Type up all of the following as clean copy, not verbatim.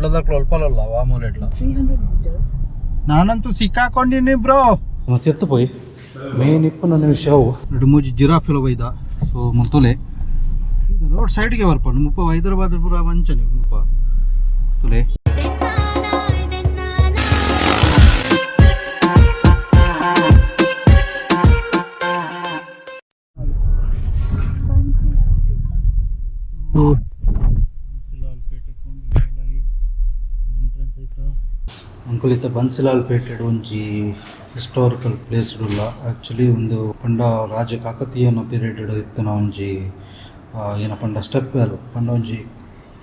ಕುಡ್ಲದಕ್ಲು ಅಲ್ಪಲ್ಲ ವಾ ಮೂಲೆಡ್ಲ. 300 meters. ನಾನಂತೂ ಸಿಕ್ಕಾಕೊಂಡಿನಿ bro. ಮತ್ತೆ ಪೋಯಿ ಮೇನ್ ಇಪ್ಪು ನನ್ನ ವಿಷಯ ಅವು ಎರಡು ಮೂಜಿ ಜಿರಾಫಿಲ ಬೈದ. ಸೊ ಮುಲ್ತುಲೆ ರೋಡ್ ಸೈಡ್ಗೆ ಬರ್ಪಂಡು ಮುಪ್ಪ ಹೈದರಾಬಾದ್ ಪೂರ ವಂಚನೆ ಮುಪ್ಪ ತುಲೆ. ಅಂಕುಲ್ ಇತ್ತ ಬನ್ಸಿಲಾಲ್ ಪೇಟೆಡ್ ಒಂಜಿ ಹಿಸ್ಟಾರಿಕಲ್ ಪ್ಲೇಸ್ ಉಲ್ಲ. ಆಕ್ಚುಲಿ ಒಂದು ಪಂಡ ರಾಜ ಕಾಕತೀಯನ ಪೀರಿಯಡ್ ಇತ್ತಿನ ಒಂಜಿ ಏನ ಪಂಡ ಸ್ಟೆಪ್ ವೆಲ್ ಪಂಡ ಒಂಜಿ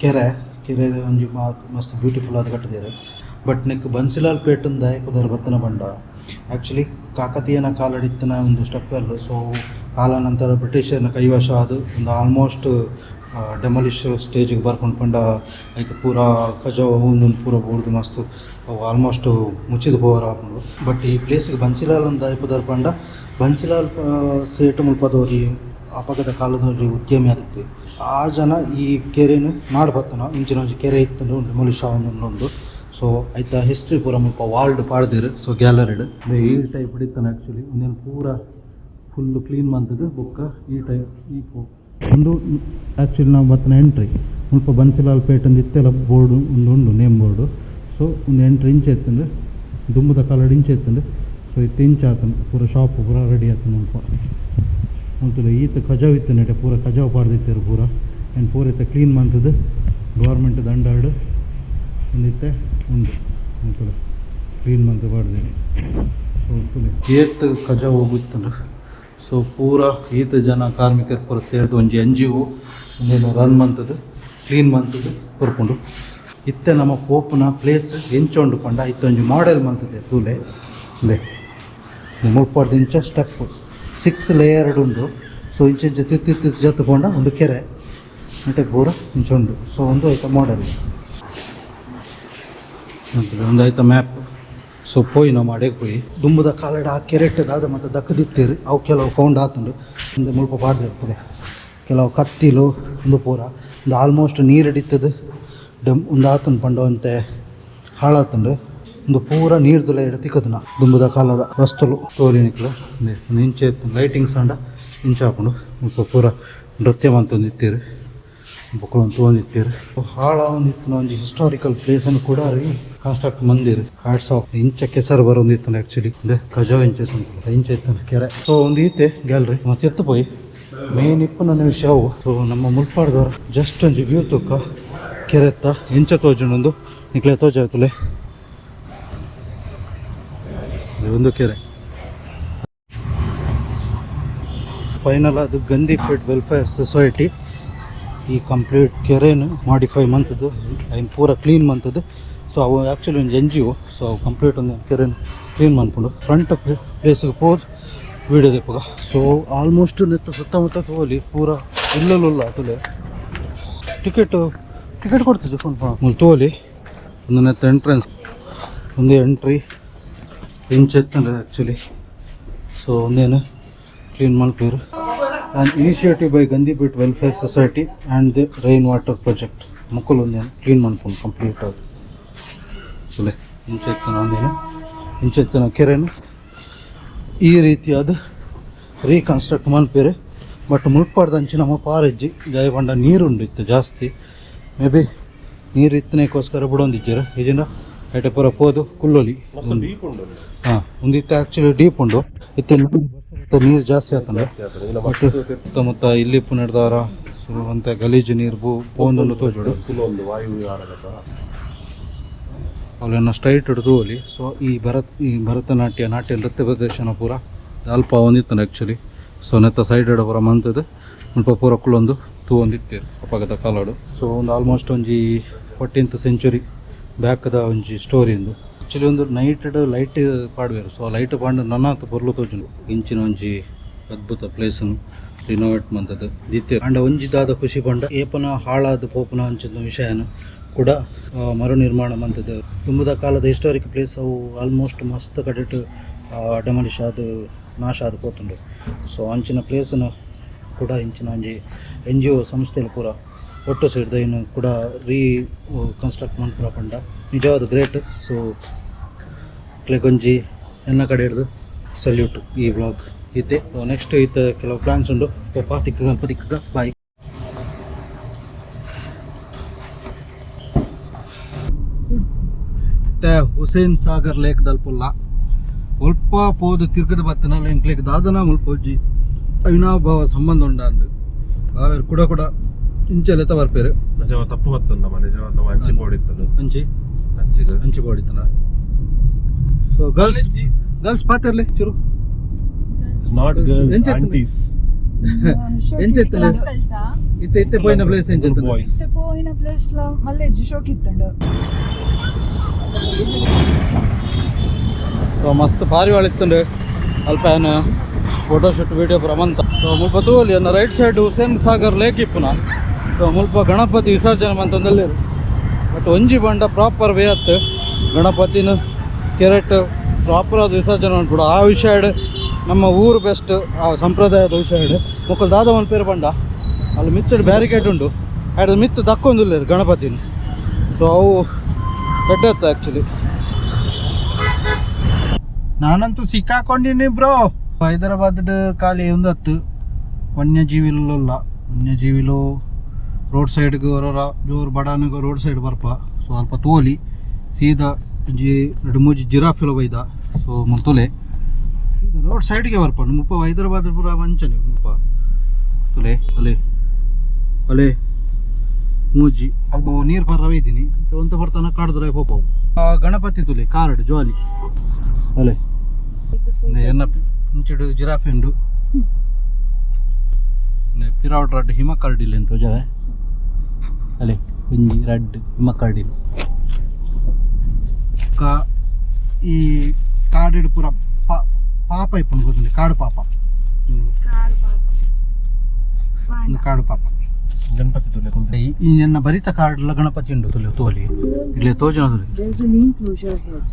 ಕೆರೆ ಕೆರೆ ಒಂಜಿ ಮಸ್ತ್ ಬ್ಯೂಟಿಫುಲ್ ಆದ್ ಕಟ್ಟಿದೆರ್. ಬಟ್ ನೆಕ್ ಬನ್ಸಿಲಾಲ್ ಪೇಟೆನ್ ದಾಯೆ ಪುದರ್ ಬತ್ತಿನ ಪಂಡ, ಆಕ್ಚುಲಿ ಕಾಕತೀಯನ ಕಾಲಡ್ ಇತ್ತಿನ ಒಂದು ಸ್ಟೆಪ್ ವೆಲ್. ಸೊ ಕಾಲಾನಂತರ ಬ್ರಿಟಿಷರ್ನ ಕೈವಶ ಆದ್ ಒಂದು ಆಲ್ಮೋಸ್ಟ್ ಡೆಮಾಲಿಷ್ ಸ್ಟೇಜಿಗೆ ಬರ್ಪುಂಡು. ಪಂಡ ಐಕ್ ಪೂರ ಕಜವು ಉಂದೊಂದು ಪೂರ ಬೂರ್ದು ಮಸ್ತ್ ಅವು ಆಲ್ಮೋಸ್ಟ್ ಮುಚ್ಚಿದ್ ಪೋವರ ಆಪುಂಡು. ಬಟ್ ಈ ಪ್ಲೇಸ್ಗೆ ಬನ್ಸಿಲಾಲ್ ಅಂದ್ ದಾಯೆ ಪುದರ್ ಪಂಡ, ಬನ್ಸಿಲಾಲ್ ಸೇಟ್ ಮುಲ್ಪದೊರಿ ಅಪಗದ ಕಾಲದ ಒಂಜಿ ಉದ್ಯಮಿ ಆದಿತ್ತೆ. ಆ ಜನ ಈ ಕೆರೆನ್ ನಾಡ್ ಪತ್ತುನ ಇಂಚಿನ ಒಂಜಿ ಕೆರೆ ಇತ್ತುಂಡು, ಡೆಮೊಲಿಷ್ ಆವೊಂದುಂಡು. ಸೊ ಐತ ಹಿಸ್ಟ್ರಿ ಪೂರ ಮುಲ್ಪ ವಾಲ್ಡ್ ಪಾಡ್ದೆರ್. ಸೊ ಗ್ಯಾಲರಿಡ್ ಈ ಟೈಪ್ ಇತ್ತುಂಡು. ಆಕ್ಚುಲಿ ಉಂದೆನ್ ಪೂರ ಫುಲ್ ಕ್ಲೀನ್ ಮಂತುದು ಬೊಕ್ಕ ಈ ಟೈಪ್ ಈ ಉಂದು ಆಕ್ಚುಲಿ ನಾವು ಬತ್ತಿನ ಎಂಟ್ರಿ. ಮುಲ್ಪ ಬನ್ಸಿಲಾಲ್ ಪೇಟೆ ಅಂದ್ ಇತ್ತೆಲ ಬೋರ್ಡ್ ಉಂದು ಉಂಡು, ನೇಮ್ ಬೋರ್ಡು. ಸೊ ಉಂದು ಎಂಟ್ರಿ ಇಂಚ ಇತ್ತುಂಡು. ದುಂಬುದ ಕಾಲಡ್ ಇಂಚ ಇತ್ತುಂಡು. ಸೊ ಇತ್ತೆ ಇಂಚ ಆತುಂಡು. ಪೂರ ಶಾಪ್ ಪೂರ ರೆಡಿ ಆತುಂಡು ಮುಲ್ಪ. ಮುಲ್ತುಲ ಈತ್ ಕಜವು ಇತ್ತುಂಡು, ಪೂರ ಕಜವು ಪಾಡ್ದಿತ್ತೆರ್ ಪೂರ. ಆ್ಯಂಡ್ ಪೂರ ಇತ್ತೆ ಕ್ಲೀನ್ ಮಂತುದು ಗೌರ್ಮೆಂಟ್ ದಂಡಾಡ್ ಉಂದಿತ್ತೆ ಉಂಡು. ಮುಲ್ತುಲ ಕ್ಲೀನ್ ಮಂತ್ ಪಾಡ್ದೆರ್. ಸೊ ತೂಲೆ ಏತ್ ಕಜವು ಇತ್ತುಂಡು. ಸೊ ಪೂರ ಈತ್ ಜನ ಕಾರ್ಮಿಕರು ಪೂರ ಸೇರ್ದು ಒಂಜಿ ಎನ್‌ಜಿಒ ಉಂದೆನ್ ರನ್ ಮಂತುದು ಕ್ಲೀನ್ ಮಂತುದು ಕೊರ್ಪುಂಡು. ಇತ್ತೆ ನಮ್ಮ ಪೋಪುನ ಪ್ಲೇಸ್ ಎಂಚ ಉಂಡು ಪಂಡ, ಇತ್ತೆ ಒಂಜಿ ಮಾಡೆಲ್ ಮಂತುದೆ ತೂಲೆ. ಉಂದೆ ಮುಲ್ಪರ್ದ್ ಇಂಚ ಸ್ಟೆಪ್ ಸಿಕ್ಸ್ ಲೇಯರ್ಡ್ ಉಂಡು. ಸೊ ಇಂಚ ಇಂಚ ತಿರ್ತ್ ತಿರ್ತ್ ಜತ್ತ್ ಪೋಂಡ ಒಂದು ಕೆರೆ ನೆಟೆ ಪೂರ ಇಂಚ ಉಂಡು. ಸೊ ಉಂದು ಐತ ಮಾಡೆಲ್, ಒಂದು ಐತ ಮ್ಯಾಪ್. ಸೊ ಪೋಯಿ ನಮ್ಮ ಅಡೆಗ್ ಪೋಯಿ. ದುಂಬುದ ಕಾಲಡ್ ಆ ಕೆರೆಟ್ ದಾದ ಮಾತ ದಕ್ಕದಿತ್ತೆರ್, ಅವು ಕೆಲವು ಫೌಂಡ್ ಆತುಂಡು. ಉಂದು ಮುಲ್ಪ ಪಾಡ್ದಿರ್ತದೆ ಕೆಲವು ಕತ್ತಿಲು. ಉಂದು ಪೂರ ಉಂದು ಆಲ್ಮೋಸ್ಟ್ ನೀರು ಇತ್ತದು ಡೆಮ್ ಉಂದು ಆತುಂಡು ಪಂಡ ಒಂತೆ ಹಾಳಾತುಂಡು. ಉಂದು ಪೂರ ನೀರ್ದುಲ ತಿಕ್ಕುದುನ ದುಂಬುದ ಕಾಲದ ವಸ್ತುಲು ತೋಲಿ ನಿಕ್ಲು. ಉಂದು ಇಂಚ ಲೈಟಿಂಗ್ಸ್ ಆಂಡ ಇಂಚ ಆಪುಂಡು. ಮುಲ್ಪ ಪೂರ ನೃತ್ಯ ಮಂತೊಂದಿತ್ತೆರ್, ಬೊಕ್ಕ ತೂವೊಂದಿತ್ತೆರ್. ಹಾಳಾವೊಂದಿತ್ತಿನ ಒಂಜಿ ಹಿಸ್ಟಾರಿಕಲ್ ಪ್ಲೇಸ್ ಅನ್ನು ಕೂಡ ಕನ್ಸ್ಟ್ರಕ್ಟ್ ಮಂದೆರ್. Hats off. ಇಂಚ ಕೆಸರು ಬರೊಂದಿತ್ತುಂಡು ಆಕ್ಚುಲಿ. ಕಜವು ಇಂಚ ಇತ್ತುಂಡು, ಇಂಚ ಇತ್ತುಂಡು ಕೆರೆ. ಸೊ ಒಂದು ಈತೆ ಗ್ಯಾಲರಿ ಮತ್ತೆ ಎತ್ತು ಪೋಯಿ ಮೇನ್ ಇಪ್ಪು ನನ್ನ ವಿಷಯ ಅವು. ಸೊ ನಮ್ಮ ಮುಲ್ಪಾಡ್ದವ್ರ ಜಸ್ಟ್ ಒಂಜಿ ವ್ಯೂ ತೂಕ. ಕೆರೆತ್ತ ಎಂಚ ತೋಜುಂಡು ನಿಕ್ಲೆ ತೋಜಾಯ್ತುಲೆ. ಒಂದು ಕೆರೆ ಫೈನಲ್. ಅದು ಗಂದಿಪೇಟ್ ವೆಲ್ಫೇರ್ ಸೊಸೈಟಿ ಈ ಕಂಪ್ಲೀಟ್ ಕೆರೆನು ಮಾಡಿಫೈ ಮಂತದ್ದು, ಐನ್ ಪೂರ ಕ್ಲೀನ್ ಮಂತದ್ದು. ಸೊ ಅವು ಆ್ಯಕ್ಚುಲಿ ಒಂಜಿ ಎನ್‌ಜಿಒ. ಸೊ ಅವು ಕಂಪ್ಲೀಟ್ ಒಂದು ಕೆರೆನ್ ಕ್ಲೀನ್ ಮನ್ಪುಂಡು. ಫ್ರಂಟ್ ಪ್ಲೇಸ್ಗೆ ಪೋದು ವೀಡಿಯೋ ದೆಪ್ಪುಗ. ಸೊ ಆಲ್ಮೋಸ್ಟ್ ನೆತ್ತ ಸುತ್ತಮುತ್ತ ತೋಲಿ, ಪೂರ ಇಲ್ಲಲುಲ್ಲ ತೂಲೆ. ಟಿಕೆಟ್ ಟಿಕೆಟ್ ಕೊಡ್ತಿದ್ದು ಫೋನ್ ಮುಲ್ ತೋಲಿ. ಒಂದು ನೆತ್ತ ಎಂಟ್ರೆನ್ಸ್, ಒಂದು ಎಂಟ್ರಿ ಇಂಚ ಇತ್ತಂದ್ರೆ ಆ್ಯಕ್ಚುಲಿ. ಸೊ ಒಂದೇನು clean ಮಲ್ಪೇರು. And initiative by Gandipet Welfare Society and the rain water project. ಮುಕ್ಕುಲು ಒಂದೇನು ಕ್ಲೀನ್ ಮನ್ಪುಂಡು ಕಂಪ್ಲೀಟ್ ಅದು. ಸುಲೆ ಇಂಚ ಇತ್ತನ ಒಂದೇನು ಇಂಚ ಇತ್ತನ ಕೆರೆನು ಈ ರೀತಿಯಾದ ರೀಕನ್ಸ್ಟ್ರಕ್ಟ್ ಮನ್ಪೇರು. ಬಟ್ ಮುಲ್ಪಾಡ್ದಂಚಿ ನಮ್ಮ ಪಾರೆಜ್ಜಿ ಜಯ ಪಂಡ ನೀರುಂಡು ಇತ್ತು ಜಾಸ್ತಿ. ಮೇ ಬಿ ನೀರು ಇತ್ತನೇಕೋಸ್ಕರ ಬಿಡೊಂದಿಜ್ಜೆರ್. ಇಜಿಂಡ ಐಟೆ ಪೂರ ಪೋದು ಕುಲ್ಲೊಲಿ. ಮಸ್ತ್ ಡೀಪ್ ಉಂಡು ಅದು. ಹಾಂ, ಒಂದು ಇತ್ತೆ ಆ್ಯಕ್ಚುಲಿ ಡೀಪ್ ಉಂಡು. ಇತ್ತೆ ನೀರು ಜಾಸ್ತಿ ಆತಂದ್ರೆ ಜಾಸ್ತಿ ಆಗ್ತದೆ. ಇಲ್ಲ. ಬಟ್ ಸುತ್ತಮುತ್ತ ಇಲ್ಲಿ ಪುನರ್ದಾರ ಸೊ ಅಂತ ಗಲೀಜು ನೀರು ಬೂ ಪೋಂದುಂಡು ತೋಜೋಡು. ಒಂದು ವಾಯು ವಿಹಾರಗತ. ಅವಳನ್ನು ಸ್ಟ್ರೈಟ್ ಹಿಡಿದು. ಸೊ ಈ ಭರತನಾಟ್ಯ ನಾಟ್ಯ ನೃತ್ಯ ಪ್ರದರ್ಶನ ಪೂರ ಅಲ್ಪ ಒಂದಿತ್ತು ಆ್ಯಕ್ಚುಲಿ. ಸೊ ನೆತ್ತ ಸೈಡ್ ಪೂರ ಮಂತದ್ದು ಮುಲ್ಪ ಪೂರ ಕುಲ್ಲೊಂದು ತೂವೊಂದಿತ್ತೇರು ಅಪಗದ ಕಾಲಡು. ಸೊ ಒಂದು ಆಲ್ಮೋಸ್ಟ್ ಒಂಜಿ 14th century ಬ್ಯಾಕ್ದ ಒಂಜಿ ಸ್ಟೋರಿ ಉಂದು. ಆ್ಯಕ್ಚುಲಿ ಒಂದು ನೈಟ್ ಲೈಟ್ ಪಾಡ್ವೇರು. ಸೊ ಲೈಟ್ ಪಾಂಡ ನನ್ನಾತ್ ಪೊರ್ಲು ತೋಜುಂಡು. ಇಂಚಿನ ಒಂಜಿ ಅದ್ಭುತ ಪ್ಲೇಸನ್ನು ರಿನೋವೇಟ್ ಮಂತದ್ದು ದಿತ್ತೆ ಅಂಡ ಒಂಜಿ ದಾದ ಖುಷಿ ಪಂಡ, ಏಪನ ಹಾಳಾದ ಪೋಪುನ ಅಂಚಿನ ವಿಷಯನ ಕೂಡ ಮರು ನಿರ್ಮಾಣ ಮಂತದ್ದು. ದುಂಬುದ ಕಾಲದ ಹಿಸ್ಟಾರಿಕ್ ಪ್ಲೇಸ್ ಅವು ಆಲ್ಮೋಸ್ಟ್ ಮಸ್ತ್ ಕಡೆಟ್ ಡೆಮಾಲಿಷ್ ಆದ್ ನಾಶ ಆದ್ ಪೋತುಂಡು. ಸೊ ಅಂಚಿನ ಪ್ಲೇಸ್ನ ಕೂಡ ಇಂಚಿನ ಒಂಜಿ ಎನ್‌ಜಿಒ ಸಂಸ್ಥೆಲು ಪೂರ ಒಟ್ಟು ಸೇರ್ದು ಒಟ್ಟು ಸೈಡ್ದ ಇನ್ನು ಕೂಡ ರೀ ಕನ್ಸ್ಟ್ರಕ್ಟ್ ಮನ್ಪುನ ಪಂಡ ನಿಜವಾದ ಗ್ರೇಟ್. ಸೊ ಒಂಜಿ ಎನ್ನ ಕಡೆ ಹಿಡ್ದು ಸಲ್ಯೂಟ್. ಈ ವ್ಲಾಗ್ ಇತ್ತೆ. ನೆಕ್ಸ್ಟ್ ಇತ್ತ ಕೆಲವು ಪ್ಲಾನ್ಸ್ ಉಂಡು. ಪೋಪ ತಿಕ್ಕಗ ಅಲ್ಪ ತಿಕ್ಕಗ. ಬಾಯ್. ಇತ್ತೆ ಹುಸೇನ್ ಸಾಗರ್ ಲೇಕ್ ದಲ್ಪುಲ್ಲ. ಒಲ್ಪ ಪೋದು ತಿರ್ಗದ ಬತ್ತನಲ್ಲ ಎಂಕ್ಲೇಕ್ ದಾದನ ಮುಲ್ಪ ಒಂಜಿ ಅವಿನಾಭಾವ ಸಂಬಂಧ ಉಂಡ ಅಂದು ಬಾವೆರ್ ಕುಡ ಕುಡ ಇಂಚೆಲೆತ ಬರ್ಪೇರು. ನಿಜವ ತಪ್ಪು ಬತ್ತಂದಮ್ಮ, ನಿಜವಾದ ನಮ್ಮ ಅಂಚಿ ಪೋಡಿತ್ತದು. ಅಂಚಿ. ಅಂಚಿಗೆ. ಅಂಚಿ ಬೋಡಿತನ. ಸೊ ಗರ್ಲ್ಸ್ ಗರ್ಲ್ಸ್ ಪಾತಿರ್ಲಿ ಚುರು. Not girls. ಎಂಚ ಇತ್ತುಂಡು? ಆಂಟೀಸ್. ಎಂಚ ಇತ್ತುಂಡು? ಇತ್ತೆ ಇತ್ತೆ ಪೋಯಿನ ಪ್ಲೇಸ್ ಎಂಚ ಇತ್ತುಂಡು? ಬಾಯ್ಸ್. ಪೋಯಿನ ಪ್ಲೇಸ್ ಲ ಮಲ್ಲೇಜಿ ಶೋಕಿತ್ತುಂಡು. ಸೊ ಮಸ್ತ್ ಭಾರಿ ಇತ್ತುಂಡು. ಅಲ್ಪ ಏನು ಫೋಟೋ ಶೂಟ್ ವೀಡಿಯೋ ಪೂರ ಮಂತ. ಸೊ ಮುಲ್ಪ ತೂವೊಲಿ, ಅನ್ನ right side Hussain Sagar lake ಇಪ್ಪುನ. ಸೊ ಮುಲ್ಪ ಗಣಪತಿ ವಿಸರ್ಜನೆ ಮಂತೊಂದುಲ್ಲೆರ್. ಬಟ್ ಒಂಜಿ ಬಂಡ ಪ್ರಾಪರ್ ವೇ ಅತ್ತು, ಗಣಪತಿನ ಕೆರೆಟ್ ಪ್ರಾಪರ್ ಅದು ವಿಸರ್ಜನೆ ಮನ್ಪುಡು. ಆ ವಿಷಯಡ್ ನಮ್ಮ ಊರು ಬೆಸ್ಟ್. ಆ ಸಂಪ್ರದಾಯದ ವಿಷಯಡ್ ಮೊಕುಲು ದಾದ ಮನ್ಪೇರು ಪಂಡ, ಅಲ್ಲಿ ಮಿತ್ತಡ್ ಬ್ಯಾರಿಕೇಡ್ ಉಂಡು, ಅಯ್ಡ್ ಮಿತ್ತು ದಕ್ಕೊಂದುಲ್ಲೆರ್ ಗಣಪತಿನ. ಸೊ ಅವು ಎಡ್ಡೆ ಆ್ಯಕ್ಚುಲಿ. ನಾನಂತೂ ಸಿಕ್ಕಾಕೊಂಡಿನಿ ಬ್ರೋ. ಹೈದರಾಬಾದ್ ಖಾಲಿ ಒಂದತ್ತು ವನ್ಯಜೀವಿಲುಲ್ಲ. ವನ್ಯಜೀವಿಲು ರೋಡ್ ಸೈಡ್ಗೆ ಹೊರರ ಜೋರು ಬಡಾನಗ ರೋಡ್ ಸೈಡ್ ಬರ್ಪ. ಸೊ ಅಲ್ಪ ತೋಲಿ ಸೀದಾ ಒಂಜಿ ರಡ್ಡ್ ಮೂಜಿ ಜಿರಾಫಿಲ ಬೈದ. ಸೊ ಮುಲ್ತುಲೆ ರೋಡ್ ಸೈಡ್ಗೆ ಬರ್ಪ. ಮುಲ್ಪ ಹೈದರಾಬಾದ್ ಪೂರ ವಂಚನೆ ಮುಲ್ಪ. ತುಲೆ, ಅಲೆ ಅಲೆ ಮೂಜಿ ಅಲ್ಪ ನೀರು ಬರ್ರ ಬೈದಿನಿ. ಒಂತ ಬರ್ತಾನ ಕಾಡ್ದ್ರೆ ಪೋಪವು. ಗಣಪತಿ ತುಲೆ ಕಾರಡ್ ಜೋಲಿ ಅಲೆ ಎನ್ನ ಇಂಚಿಡು ಜಿರಾಫೆ ಉಂಡು. ಪಿರಾವಟ್ ರಡ್ಡ್ ಹಿಮ ಕರಡಿಲ್ಲ ಅಂತ ತೋಜಾವೆ. ಅಲೆ ಒಂಜಿ ರಡ್ಡ್ ಹಿಮ ಕರಡಿಲ್. ಕ ಈ ಕಾಡಿಡ್ ಪೂರ ಪಾಪ ಇಪ್ಪುಂಡು, ಗೊತ್ತುಂಡು? ಕಾಡು ಪಾಪ. ಉಂದು ಕಾಡು ಪಾಪ. ಗಣಪತಿ ತುಲೆ ಕುಲ್ತೆ. ಈ ಎನ್ನ ಬರಿತ ಕಾರ್ಡ್ಲ ಗಣಪತಿ ಉಂಡು. ತುಲೆ ತೋಲಿ ಇಲ್ಲಿ ತೋಜನ ತುಲೆ. There's a lane closure ahead.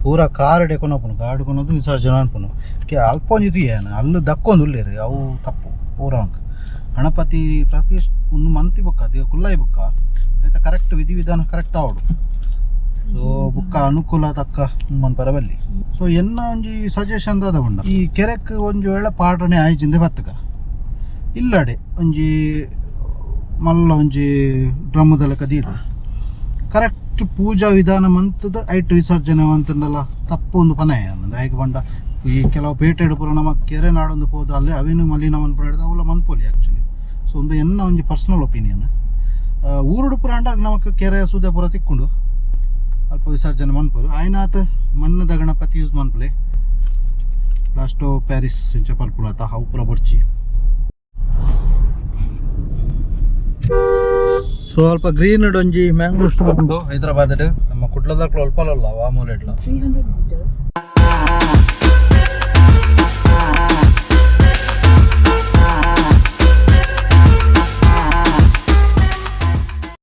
ಪೂರ ಕಾರ್ಡ್ ಕೊನಪುನು, ಕಾರ್ಡ್ ಕೊನದು ವಿಸರ್ಜನೆ ಅನ್ಪುನು. ಕೆ ಅಲ್ಪ ಒಂಜಿ ತೂಯೆ, ಅಲ್ಲು ದಕ್ಕೊಂದು ಉಲ್ಲೇರು. ಅವು ತಪ್ಪು ಪೂರ. ಅಂಕ್ ಗಣಪತಿ ಪ್ರತಿ ಒಂದು ಮಂತಿ ಬೊಕ್ಕ ಅದು ಕುಲ್ಲಾಯಿ ಬೊಕ್ಕ ಆಯ್ತಾ, ಕರೆಕ್ಟ್ ವಿಧಿ ವಿಧಾನ ಕರೆಕ್ಟ್ ಆವಡು. ಸೊ ಬುಕ್ಕ ಅನುಕೂಲ ತಕ್ಕ ಮನ್ಪರ ಬಲ್ಲಿ. ಸೊ ಎನ್ನ ಒಂಜಿ ಸಜೆಷನ್ ದಾದ ಉಂಡ, ಈ ಕೆರೆಕ್ ಒಂಜಿ ವೇಳೆ ಪಾಡ್ರನೆ ಆಯ್ಜಿಂದ ಬತ್ತಕ ಇಲ್ಲಡೆ ಒಂಜಿ ಮಲ್ಲ ಒಂಜಿ ಡ್ರಮ್ಮದ ಲೆಕ್ಕ ದೀದು ಕರೆಕ್ಟ್ ಪೂಜಾ ವಿಧಾನ ಮಂತದ ಐಟ್ ವಿಸರ್ಜನೆ ಅಂತಂದಲ್ಲ ತಪ್ಪು ಒಂದು ಪನಯ ಅನ್ನೋದು. ಆಯ್ಕೆ ಪಂಡ ಈ ಕೆಲವು ಪೇಟೆ ಪೂರ ನಮ್ಮ ಕೆರೆ ನಾಡೊಂದು ಪೋದು ಅಲ್ಲಿ ಅವೇನು ಮಲಿನ ಮನ್ಪುನ ಹಿಡ್ದು ಅವೆಲ್ಲ ಮನ್ಪೊಲಿ ಆ್ಯಕ್ಚುಲಿ. ಸೊ ಒಂದು ಎನ್ನ ಒಂಜಿ ಪರ್ಸನಲ್ ಒಪಿನಿಯನ್. ಊರುಡು ಪೂರ ಅಂಡಾಗ ನಮಕ್ ಕೆರೆ ಸುದೆ ಪೂರ ತಿಕ್ಕೊಂಡು ಅಲ್ಪ ವಿಸರ್ಜನೆ ಮನ್ಪೊಲು. ಆಯ್ನಾತ್ ಮಣ್ಣದ ಗಣಪತಿ ಯೂಸ್ ಮನ್ಪುಲೆ. ಪ್ಲಾಸ್ಟೋ ಪ್ಯಾರಿಸ್ ಇಂಚ ಪಲ್ಪುಲಾತ, ಅವು ಪೂರ ಬೊಡ್ಚಿ. ಸೊ ಅಲ್ಪ ಗ್ರೀನ್ ಒಂಜಿ ಮ್ಯಾಂಗೋ ಸ್ಟೋರ್ ಉಂಡು ಹೈದರಾಬಾದ್. ನಮ್ಮ ಕುಡ್ಲದಕ್ಲು ಅಲ್ಪಲಲ್ಲ ವಾ ಮೂಲೆಡ್ಲ. 300 meters.